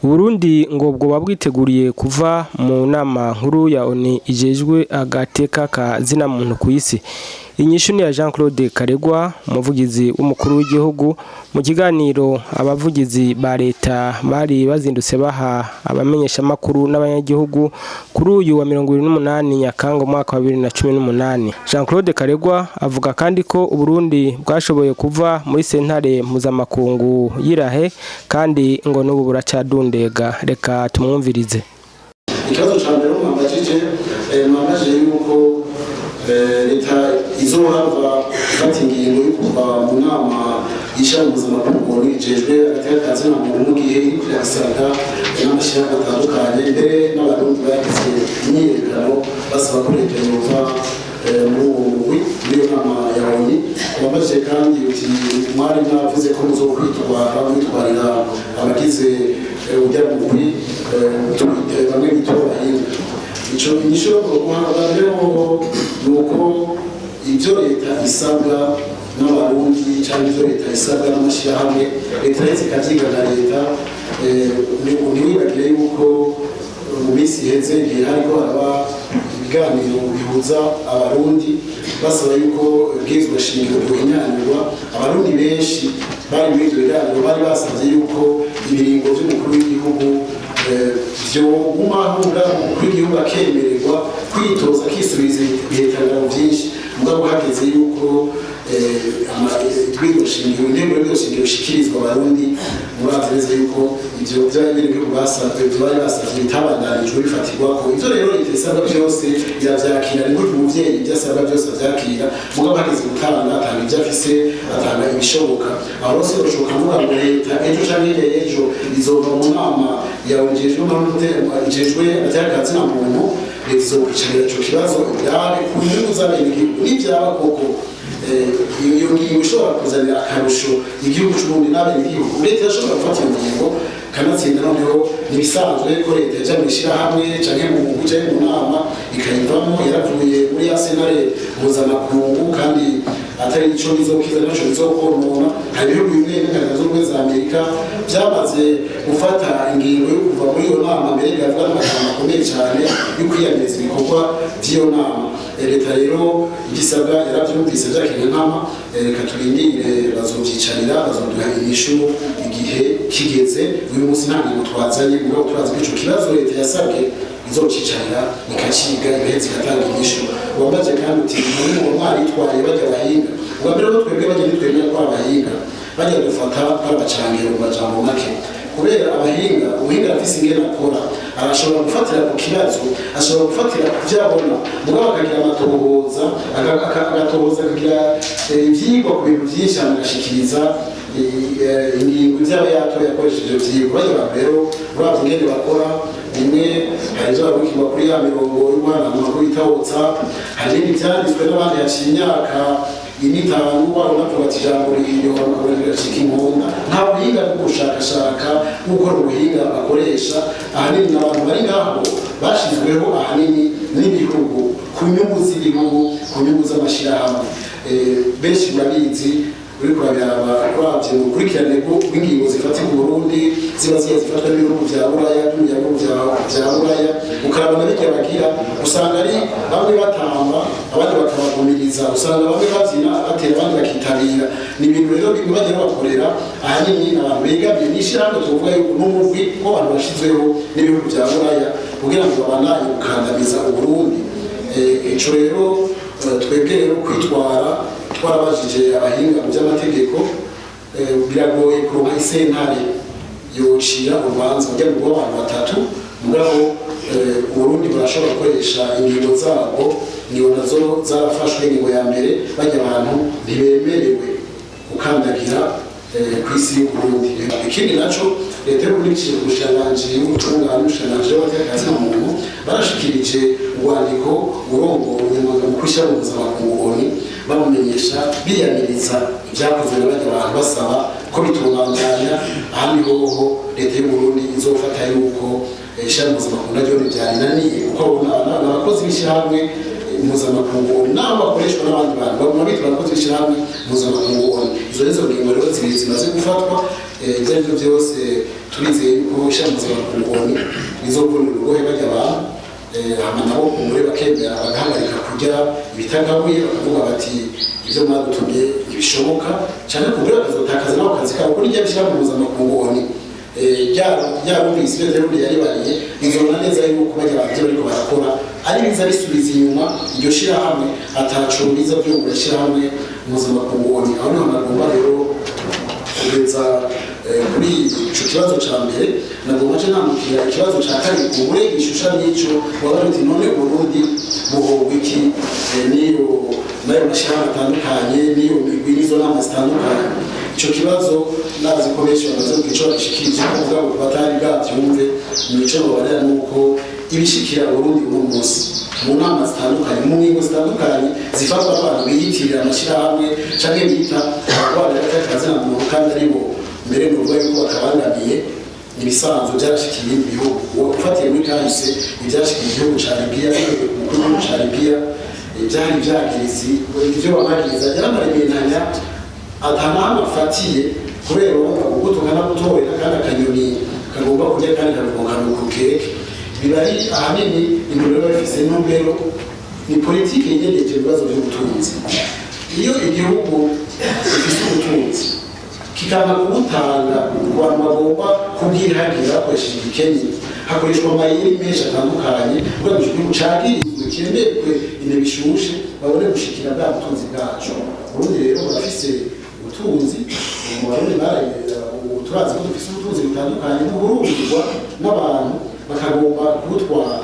Burundi ngo bwoba bwiteguriye kuva mu nama nkuru ya ONU ijejwe agateka ka zina muntu ku isi? Inyishu ni ya Jean Claude Karegwa, umuvugizi w'umukuru w'igihugu, mu kiganiro abavugizi ba leta bari bazindutse baha abamenyeshamakuru n'abanyagihugu kuri uyu wa 28 Nyakanga umwaka wa 2018. Jean Claude Karegwa avuga kandi ko Uburundi bwashoboye kuva muri sentare mpuzamakungu y'i La Haye, kandi ngo n'ubu buracadundega. Reka tumwumvirize. Ikibazo cya mbere mwambajije yuko leta izohava ifata ingingo yo kuva mu nama y'ishami mpuzamakungu ijejwe agateka ka zina muntu mu gihe iriko irasabwa n'amashyirahamwe atandukanye, mbere n'Abarundi bagize imyiyerekano basaba ko leta yova muri uwo mugwi, muri iyo nama ya ONU. Wambajije kandi uti mwari mwavuze ko muzokwitwara, mwitwarira abagize ujya mugwi bamwe bita abahinga. Ico inyishu yo guhabwa rero ni uko ibyo leta isabwa n'Abarundi cyangwa ibyo leta isabwa n'amashyirahamwe, leta yahise ikabyiga na leta. Ntiwibagire yuko mu minsi iheze, igihe hariko haraba ibiganiro bihuza Abarundi basaba yuko ibwirizwa shingiro ryohinyanyurwa, Abarundi benshi bari muri ibyo biganiro bari basabye yuko ibiringo by'umukuru w'igihugu vyogumaho, mugabo umukuru w'igihugu akemererwa kwitoza, akisubiza ibihekangano byinshi. Mugabo hageze yuko ibwirizwa shingiro, intego y'ibwirizwa shingiro ishikirizwa Abarundi, murazi neza yuko ivyo by'abenegihugu basavye, ivyo bari basavye bitabandanijwe bifatirwako. Ivyo rero leta isabwa byose iravyakira, ni gutyo umuvyeyi ibyo asabwa byose avyakira, mugabo hageze gutanga, atanga ivyo afise, atanga ibishoboka. Aho rero sinashoboka mvuga ngo leta ejo canke hirya y'ejo izova mu nama yawe ijejwe agateka ka zina muntu. Leta izokwicarira ico kibazo, irabe ku nyungu z'abenegihugu. Nivyaba koko iyo ngingo ishobora kuzanira akarusho igihugu c'Uburundi n'abenegihugu, leta irashobora gufata iyo ngingo kanatsinda. Noneho ntibisanzwe ko leta ija mw'ishirahamwe canke mu mugwi canke mu nama ikayivamo. Yaravuye muri ya sentare mpuzamakungu, kandi atari ico bizokiza naco bizokonona. Hari ibihugu bimwe bimwe nka Leta Zunze Ubumwe za Amerika byamaze gufata ingingo yo kuva muri iyo nama, mbere biravuga n'amagambo akomeye cyane yo kwiyamiriza ibikorwa by'iyo nama. Leta rero igisabwa yarabyumvise, byakiriye nkama. Reka turindire, bazovyicarira, bazoduha inyishu igihe kigeze. Uyu munsi nta ngingo twazanye, mugabo turazi ko ico kibazo leta yasabwe izocicarira, ikaciga, igaheza igatanga inyishu. Wambaje kandi uti muri ngo mwaritwariye bajya abahinga. Ubwa mbere ko twebwe bajya ntitwemera ko ari abahinga, bajya dufata ko ari abacangiro mu majambo make, kubera abahinga, umuhinga arafise ingene akora, arashobora gufatira ku kibazo, ashobora gufatira ku vyo abona, mugabo akagira amatohoza, agatohoza, akagira ivyigwa ku bintu vyinshi, hama agashikiriza ingingo ivyaba yatoye akoresheje ivyo vyigwa. Bajya abantu rero, uravye ingene bakora, bimwe hari ivyo barungikirwa kuri ya mirongo y'uguhanahana amakuru bita WhatsApp, hari ibindi vyanditswe n'abandi haciye imyaka ine, itanu, wabona avuga ati ijambo riryoha ukabona riracika inkonda. Nta buhinga bwo gushakashaka, gukora ubuhinga bakoresha. Ahanini ni abantu bari ngaho bashizweho ahanini n'ibihugu, ku nyungu z'ibihugu, ku nyungu z'amashyirahamwe. Benshi murabizi, uriko urabiraba, uravye mu rukurikirane rw'ingingo zifatirwa Uburundi, ziba zigiye zifatwa n'ibihugu vya Buraya, by'umuryango vya Buraya, ukaraba na birya bagira, usanga ari bamwe batamba abandi bakabagumiriza, usanga bamwe bavyina batera abandi bakitabira. Ni ibintu rero bimwe bagenda bakorera ahanini abantu begamiye n'ishirahamwe, tuvuga yuko n'umugwi w'abantu bashizweho n'ibihugu vya Buraya kugira ngo babandanye gukandamiza Uburundi. Ico rero twebwe rero kwitwara, twarabajije abahinga mu by'amategeko, biragoye kuronka isentare yocira urubanza ujya mu rw'abantu batatu. Mugabo Uburundi burashobora gukoresha ingingo zabwo. Ingingo nazo zarafashwe. Ingingo ya mbere, bajya abantu ntibemerewe gukandagira ku isi y'Uburundi. Ikindi naco, leta y'Uburundi biciye ku bushikiranganji bw'ubutungane n'ubushikiranganji bw'agateka ka muntu barashikirije urwandiko urongo umunyamabanga mukuru w'ishirahamwe mpuzamakungu ONU, bamumenyesha, biyamiriza ibyakozwe na bajya abantu, basaba ko bitubandanya. Ahandi hoho leta y'Uburundi izofata yuko ishirahamwe mpuzamakungu naryo ntibyarinaniye, kuko abo ni abakozi b'ishyirahamwe. mpuzamakungu ONU, naho bakoreshwa n'abandi bantu baguma bitwa abakozi b'ishirahamwe mpuzamakungu ONU. Izo nizo ngingo rero zibiri zimaze gufatwa. Ibyo ari byo byose, turizeye yuko ishirahamwe mpuzamakungu ONU rizovunira urugohe bajya abantu, hama nabo umure bakemera, bagahagarika kurya ibitagabuye, bakavuga bati: "Ibyo mwadutumye ntibishoboka." Cyane kumbure bakazotakaza nabo akazi kabo, kuko nijya bishyira mu mpuzamakungu ONU ryarumvise ibyo rero yaribariye, rizobona neza yuko bajya abantu bariko barakora ari biza bisubiza inyuma iryo shirahamwe, ataco biza vyungura ishirahamwe mpuzamakungu ONU. Aho niho nagomba rero kugeza kuri ico kibazo ca mbere. Nagomba nce namukira ikibazo ca kabiri, kubure gishusha n'ico waba uti: "None Burundi buhogwa iki n'iyo n'ayo mashyirahamwe atandukanye, n'iyo migwi, n'izo nama zitandukanye?" Ico kibazo nazi ko benshi bamaze kugico bagishikiriza, ko kuvuga ngo batari bwavyumve. Mico babarera nuko ibishikira Burundi uno munsi mu nama zitandukanye, mu ngingo zitandukanye zifatwa n'abantu biyitirira amashyirahamwe canke bita abarwanira agateka muntu, kandi ari bo mbere nuvuga yuko bakabangamiye ibisanzwe byarashikiye ibindi bihugu. Uwo ufatiye muri kahise, ibyashikiye igihugu ca Libya, umukuru w'igihugu ca Libya, byari vyagirizi ivyo bamagiriza yaramarementanya atanahamwe afatiye, kubera urumva ugutuka no gutorera kandi akanyoni kagomba kurya kandi karuhuka ku keke, biba ari ahanini intumbero biba bifise. Intumbero ni politiki yiyegeje ibibazo by'ubutunzi. Iyo igihugu gifise ubutunzi kikanga kubutanga ku bantu bagomba kubwihagira bakoresheje igikenye, hakoreshwa amayeri menshi atandukanye kugira ngo igihugu cagirizwe, kiremerwe intebe ishushe, babone gushikira bwa butunzi bwacu. Uburundi rero burafise ubutunzi. Mu Barundi ubu turazi ko dufise ubutunzi butandukanye, buhurumbirwa n'abantu bakagomba kubutwara.